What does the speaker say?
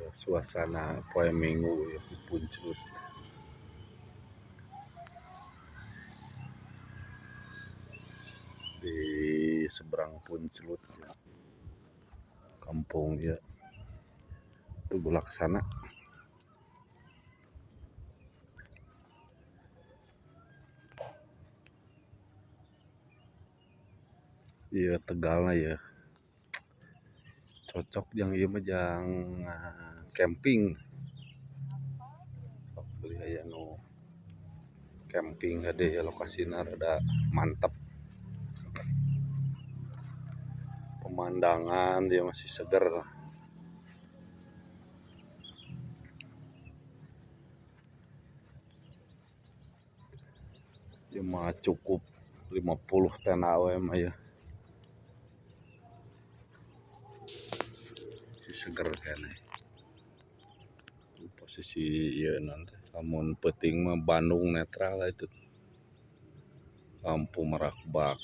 Suasana poe Minggu ya di Punclut. Di seberang Punclut ya. Kampung ya. Tugu Laksana. Iya Tegalna ya. Cocok jang ieu mah jang camping. Sok beli aya nu camping hade ya, lokasina rada mantap. Pemandangan dia masih seger. Dia mah cukup 50 tenda we mah ya. Seger kene. Posisi ieu nanti lamun peuting mah Bandung netral lah itu. Lampu merakbak.